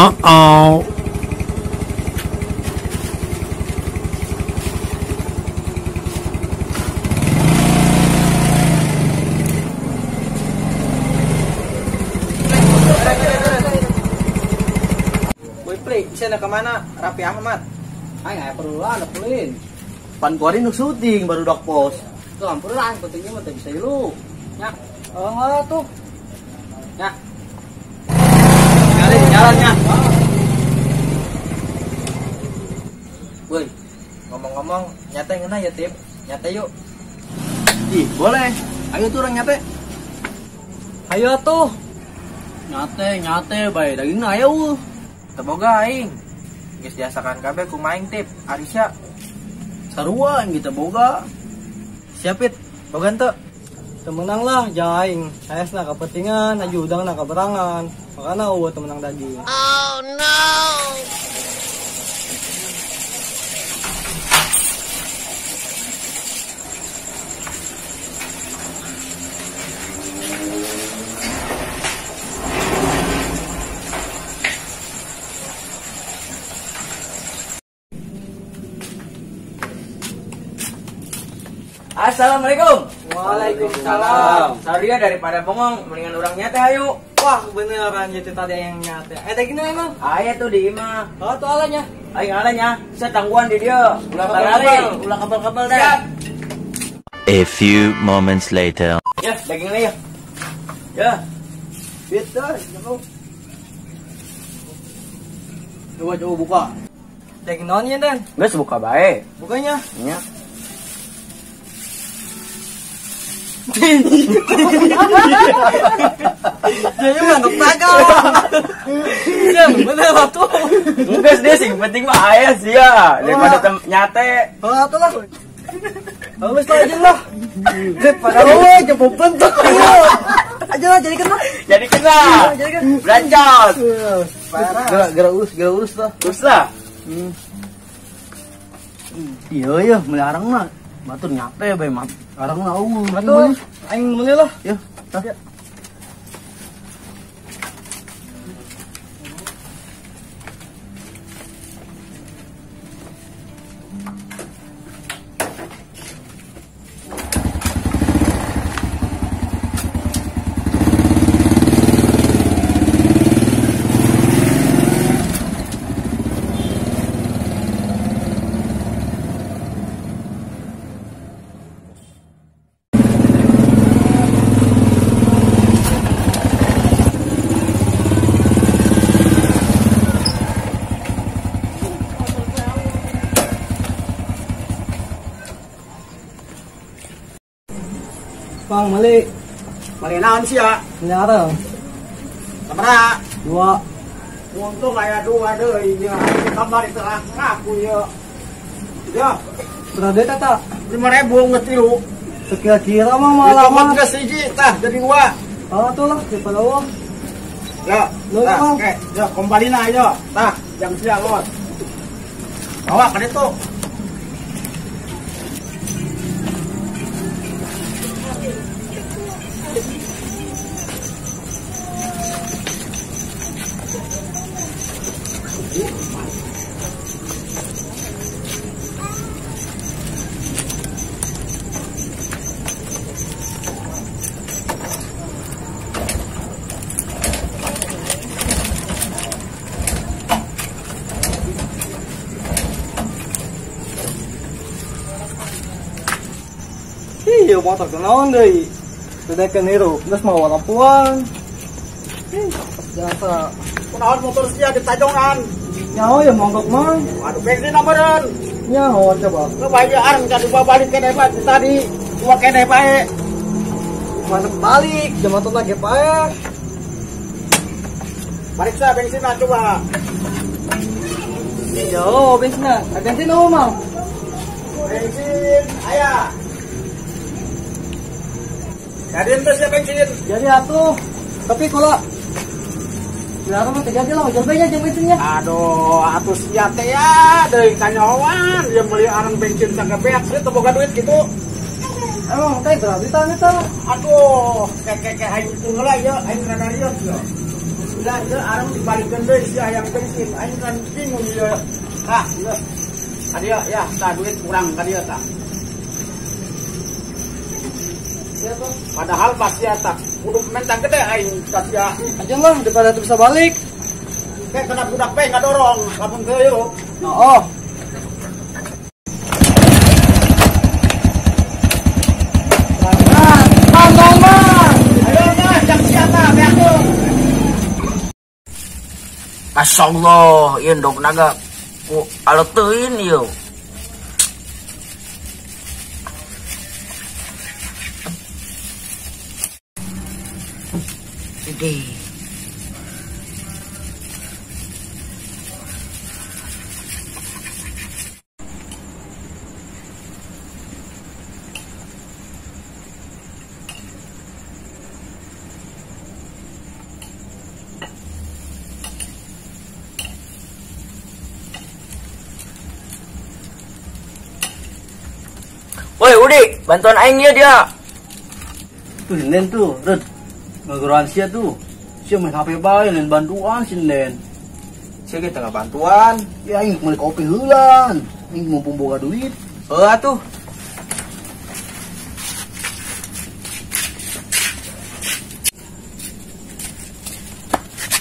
Uh-oh. Boy Play, bisa kemana? Raffi Ahmad. Ay, nggak perlu lah, ada perluin. Pan kuarin untuk syuting baru dok pos. Tuh ampun lah, pentingnya mah bisa lu. Ya, oh tuh. Ya. Nyari jalannya. Woi, ngomong-ngomong, nyate ngena ya, Tip? Nyate yuk. Ih, boleh. Ayo tuh orang nyate. Ayo tuh. Nyate, nyate, bae dagingna ayo. Teboga aing. Geus diasakan kabeh ku maing, Tip. Arisya. Sarua aing kita boga. Siapit, boga henteu? Temenang lah, jaing. Saesna kapentingan, aju udangna kaberangan. Makana eueuh temenang daging. Oh no. Assalamualaikum. Waalaikumsalam. Saria daripada bengong, mendingan orang nyate ayo. Wah, beneran jadi tadi yang nyate. Dagingnya emang? Aya tuh di imah. Oh, tuh alanya. Aing alanya, saya tangguhan di dia. Ulah kapal, ulah kapal-kapal deh. A few moments later. Ya, dagingnya ya. Ya. Beta, coba coba buka. Daging naon ieu, Dan? Geus buka bae. Bukanya? Nya. Jadi manuk tagal. Ya bener atuh. Geus deh sing penting mah aya sih ya daripada nyate. Oh atuh lah. Geus lah aja lah. Dek pada we jempol bentuk. Aja lah jadi kena. Jadi kena. Blancos. Parah. Gerak urus lah. Urus lah. Iya iya melarang mah. Batur nyate bae mat. Arang na eueuh. Batur, aing meuli lah. Ya, tah. Bang, meli. Meli naon sih ya? Meli areng. Sabaraha? 2. Untung aya 2 deui nya. Kamari teu ngaku ieu. Ya. Berapa duit eta? 5.000 geus 3. Sekira-kira mah malah mah geus 1 tah jadi 2. Oh, atuh lah daripada eueuh. Ya, tah, oke. Ya, kembalina ayo. Tah, jam siang lot. Bawa ka ditu. Iya, motor kenaon deui. Sudah hirup, geus mau lampuan. Biasa. Kunaon motor sia ditajongan. Nyaho ya monggok mah. Aduh bensin meureun. Nyaho coba. Kebayaan ka dua balik keneh bae tadi. Dua keneh bae. Masuk balik, jam motor lagi pae. Periksa bensinna coba. Iya, bensinna. Bensin eueuh mah. Bensin aya. Jadi ente siapa bensin? Jadi atuh. Tapi kalau dilarang mah terjadi lah, wajar bae nya bensinnya. Aduh, atuh sia teh ya, deui kanyahoan dia meuli arang bensin sagebeak, sia teu boga duit gitu. Emang teh berapa duit eta? Aduh, kek aing teu heula ieu, aing rada rieut ieu. Alhamdulillah ieu arang dibalikeun deui sia hayang bensin. Aing kan bingung ieu. Tah, ieu. Ka dieu ya, tah duit kurang ka dieu tah. Padahal pas sia tah kudu mentang gede aing ka sia. Aja lah daripada teu bisa balik. Kayak kena budak bae ngadorong, lamun teu yuk. Oh. Masya Allah, ieu ndog naga ku aleuteun ieu. Gede. Woi, Udi, bantuan aing ieu dia. Tuh Nen tuh, Red. Ngageroan sia tuh. Sia main HP bae lain bantuan si Nen. Sia ge teu ngabantuan. Ya aing meuli kopi heulan. Aing mumpung boga duit. Heuh atuh.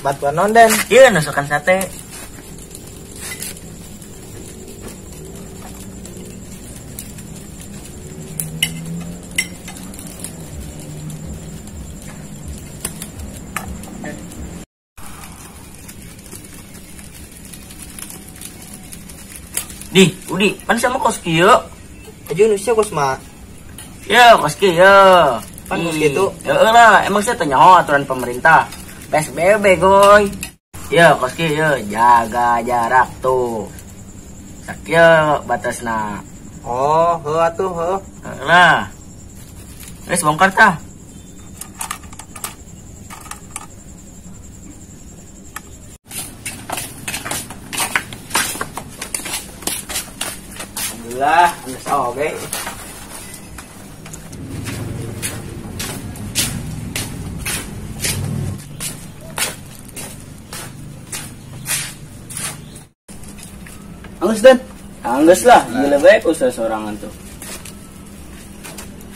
Bantuan non Den? Ieu nusukan sate. Di, Udi, pan sama kos kieu. Aja nu sia kos mah. Ya, kos kieu. Pan kos kitu. Heeh lah, emang saya tanya nyaho aturan pemerintah. PSBB goy. Ya, kos kieu jaga jarak tuh. Sakieu batasna. Oh, heuh atuh heuh. Heeh lah. Geus bongkar tah. Alhamdulillah, geus oge. Anggeus Den. Anggeus lah, gila bae usaha sorangan tuh.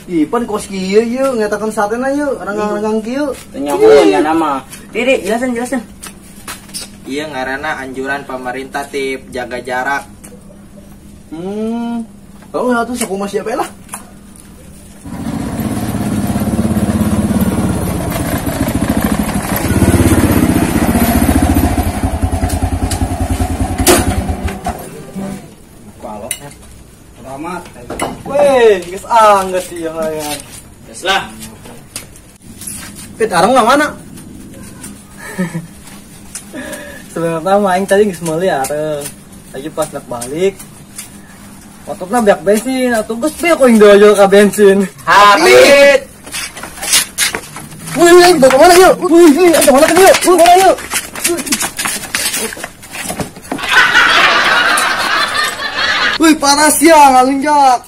Ih, pan kos kieu ieu ngetakeun satena ieu, renggang-renggang kieu. Teu nyaho nya nama. Diri, jelasin jelasin. Ieu ngaranna anjuran pemerintah tip jaga jarak. Oh, atuh sakumaha siapa lah. Amat. Weh, geus anggeus ieu ngaran. Geus lah. Pit arang lah mana? Sebenarnya mah aing tadi geus meuli areng. Lagi pas nak balik Ototna beak bensin atuh geus beak aing dojo ka bensin. Habit. Wih, aing bawa mana yuk? Wih, aing ke mana yuk? Wih, mana yuk? Wih, panas ya ngalunjak.